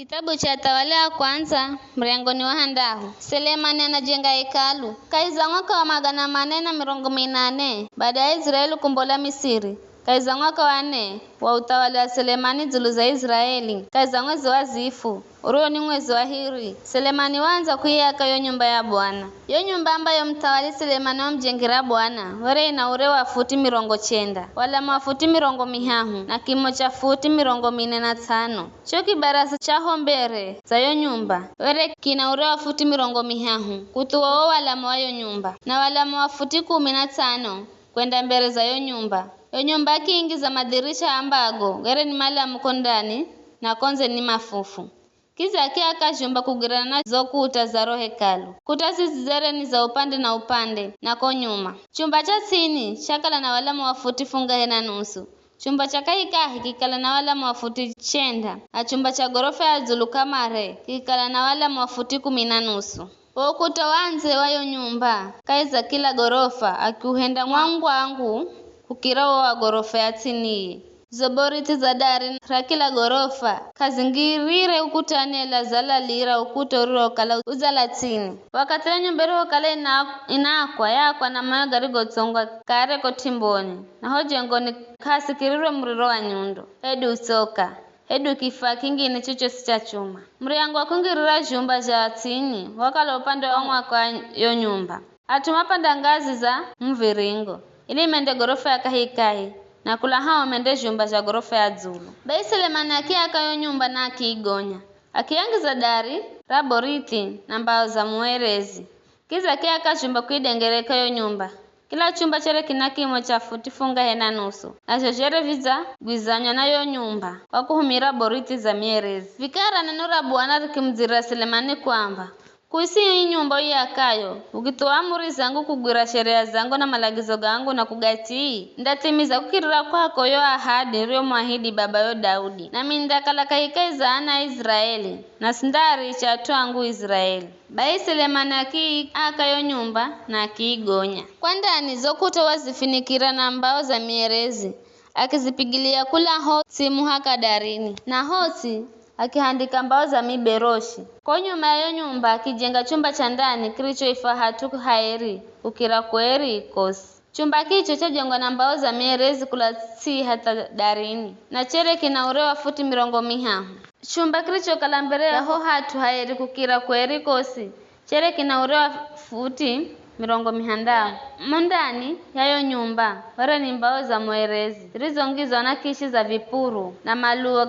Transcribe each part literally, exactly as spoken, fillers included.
Kitabu cha Athawali a Kwandza, muryango ni wa handahu. Selemani anajenga hekalu. Kahi za mwaka wa magana mane na mirongo minane baada ya Israeli kumbola Misiri, kahi za mwaka wa ne wa uthawali wa Selemani dzulu za Israeli, kahi za mwezi wa Zifu, urio ni mwezi wa hiri, Selemani waandza kuiyaka yo nyumba ya Bwana. Yo nyumba ambayo muthawali Selemani wamujengera Bwana, were ina ure wa futi mirongo chenda, walama wa futi mirongo mihahu, na kimo cha futi mirongo mine na tsano. Cho kibarasa cha ho mbere za yo nyumba were kina ure wa futi mirongo mihahu, kuthuwa wo walama wa yo nyumba, na walama wa futi kumi na tsano kwenda mbere za yo nyumba. Yo nyumba akiingiza madhirisha ambago gere ni malamu ko ndani, na ko ndze ni mafufu. Kidza akiaka zhumba kugwirana na zo kuta za ro hekalu. Kuta zizi zere ni za upande na upande, na ko nyuma. Chumba cha ts'ini chakala na walama wa futi fungahe na nusu. Chumba cha kahikahi kikala na walama wa futi chenda, na chumba cha gorofa ya dzulu kamare kikala na walama wa futi kumi na nusu. Wo ukuta wa ndze wa yo nyumba kahi za kila gorofa akiuhenda ngwangwangu kukira wo wa gorofa ya ts'iniye. Zo boriti za dari ra kila gorofa k'azingirire ukutani, ela zalalira ukuta urirokala udzala ts'ini. Wakathi yo nyumba irihokala ina-, inaakwa, yaakwa na mawe garigotsongwa kare ko t'imboni, na ho jengoni k'aasikirirwe muriro wa nyundo, hedu utsoka, hedu kifaa kingine chochosi cha chuma. Muryango wa kungirira zhumba zha ts'ini wakala upande wa mwaka wa yo nyumba. At'u mapanda ngazi za muviringo, ili mende gorofa ya kahikahi, na kula hao mende zhumba zha gorofa ya dzulu. Bai Selemani akiaka yo nyumba na akiigonya. Akiangiza dari ra boriti na mbao za muerezi. Kidza akiaka zhumba kuidengereka yo nyumba. Kila chumba chere kina kimo cha futi fungahe na nusu, nazho zhere vidzagwizanywa na yo nyumba kwa kuhumira boriti za mierezi. Vikara neno ra Bwana rikimudzirira Selemani kwamba, Kusi ii nyumba uiakayo, ukithuwa amuri zangu, kugwira sheria zangu na malagizo gangu na kugatii, ndathimiza kukirira kwako yo ahadi niriyomwahidi babayo Daudi, nami nindakala kahikahi za ana a Iziraeli, na sindaaricha at'u angu Iziraeli. Bai Selemani akiiaka yo nyumba na akiigonya. Kwa ndani zo kuta wazifinikira na mbao za mierezi, akizipigilia kula ho ts'i muhaka darini, na ho ts'i akihandika mbao za miberoshi. Ko nyuma ya yo nyumba akijenga chumba cha ndani kirichoifwa hat'u haeri kukira kueri kosi. Chumba kicho chajengwa na mbao za mierezi kula ts'i hatha darini, na chere kina ure wa futi mirongo mihahu. Chumba kirichokala mbere ya ho hat'u haeri kukira kueri kosi, chere kina ure wa futi mirongo mihandahu. Mo ndani ya yo nyumba were ni mbao za mwerezi zirizongizwa na kishi za vipuru na maluwo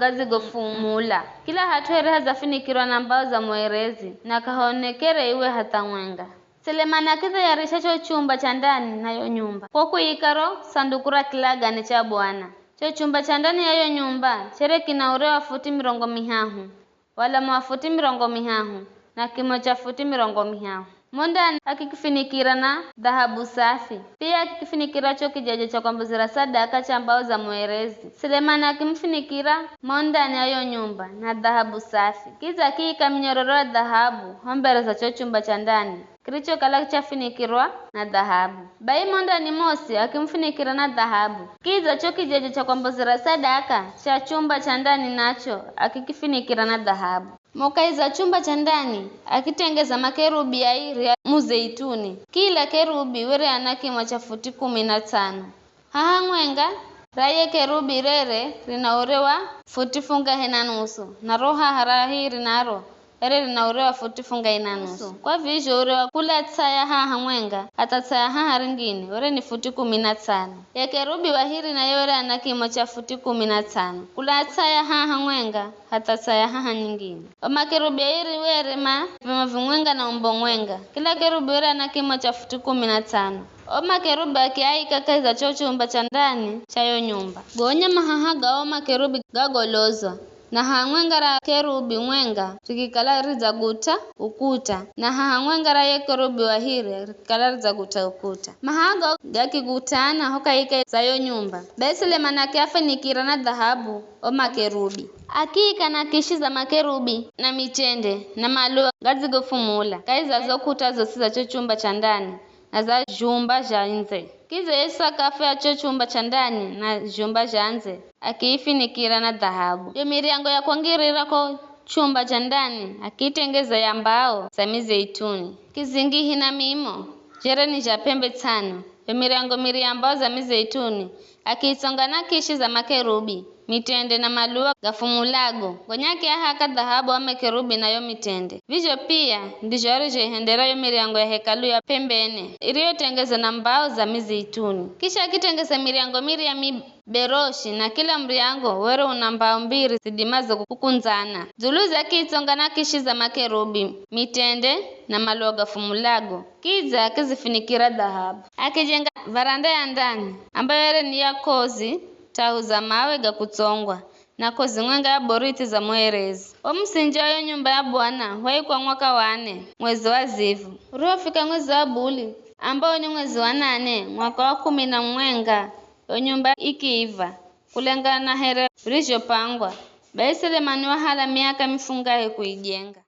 gadzigofumula. Kila hat'u here hadzafinikirwa na mbao za mwerezi, na k'ahonekere iwe hatha mwenga. Selemani akithayarisha cho chumba cha ndani na yo nyumba, ko kuika ro sanduku ra kilagane cha Bwana. Cho chumba cha ndani ya yo nyumba chere kina ure wa futi mirongo mihahu, walama wa futi mirongo mihahu, na kimo cha futi mirongo mihahu. Mo ndani akikifinikira na dhahabu safi. Pia akikifinikira cho kijeje cha kwambuzira sadaka cha mbao za mwerezi. Selemani akimufinikira mo ndani ya yo nyumba na dhahabu safi. Kidza akiika minyororo ya dhahabu ho mbere za cho chumba cha ndani kirichokala chafinikirwa na dhahabu. Bai mo ndani mosi akimufinikira na dhahabu. Kidza cho kijeje cha kwambozera sadaka cha chumba cha ndani nacho akikifinikira na dhahabu. Mo kahi za chumba cha ndani akitengeza makerubi airi a muzeituni. Kila kerubi were ana kimo cha futi kumi na tsano. Haha mwenga ra ye kerubi rere rina ure wa futi fungahe na nusu, na ro haha ra hiri naro ere rina ure wa futi fungahe na nusu. Kwa vizho ure wa kula ts'a ya haha mwenga hatha ts'a ya haha ringine were ni futi kumi na tsano. Ye kerubi wa hiri naye were ana kimo cha futi kumi na tsano, kula ts'a ya haha mwenga hatha ts'a ya haha nyingine. O makerubi airi were ma vipimo vimwenga na umbo mwenga. Kila kerubi were ana kimo cha futi kumi na tsano. O makerubi akiaika kahi za cho chumba cha ndani cha yo nyumba. Gonya mahaha ga o makerubi gagolozwa, na haha mwenga ra kerubi mwenga rikikala ridzaguta ukuta, na haha mwenga ra ye kerubi wa hiri rikikala ridzaguta ukuta. Mahaha gao gakigutana ho kaika za yo nyumba. Bai Selemani akiafinikira na dhahabu o makerubi. Akiika nakishi za makerubi na michende na maluwa gadzigofumula kahi za zo kuta zosi za cho chumba cha ndani na za zhumba zha ndze. Kidza ye sakafu ya cho chumba cha ndani na zhumba zha ndze akiifinikira na dhahabu. Yo miryango ya kwangirira ko Chumba cha ndani akiitengeza ya mbao za mizeituni, kizingihi na mimo, jere ni zha p'embe tsano. Yo miryango miri ya mbao za mizeituni akiitsonga na kishi za makerubi, mitende na maluwa gafumulago. Gonya akiahaka dhahabu o makerubi na yo mitende. Vizho pia ndizho arizhoihendera yo miryango ya Hekalu ya p'embe nne, iriyotengezwa na mbao za mizeituni. Kisha akitengeza miryango miri ya miberoshi, na kila muryango were una mbao mbiri zidimazo kukundzana. Dzuluze akiitsonga na kishi za makerubi, mitende na maluwa gafumulago. Kidza akizifinikira dhahabu. Akijenga varanda ya ndani, ambayo yere ni ya kozi tahu za mawe ga kutsongwa, na kozi mwenga ya boriti za mwerezi. Wo musinji wa yo nyumba ya Bwana waikwa mwaka wa nne, mwezi wa Zivu. Urihofika mwezi wa Buli, ambao ni mwezi wa nane, mwaka wa kumi na mwenga, yo nyumba ikiiva, kulengana na here virizhopangwa. Bai Selemani wahala miaka mifungahe kuijenga.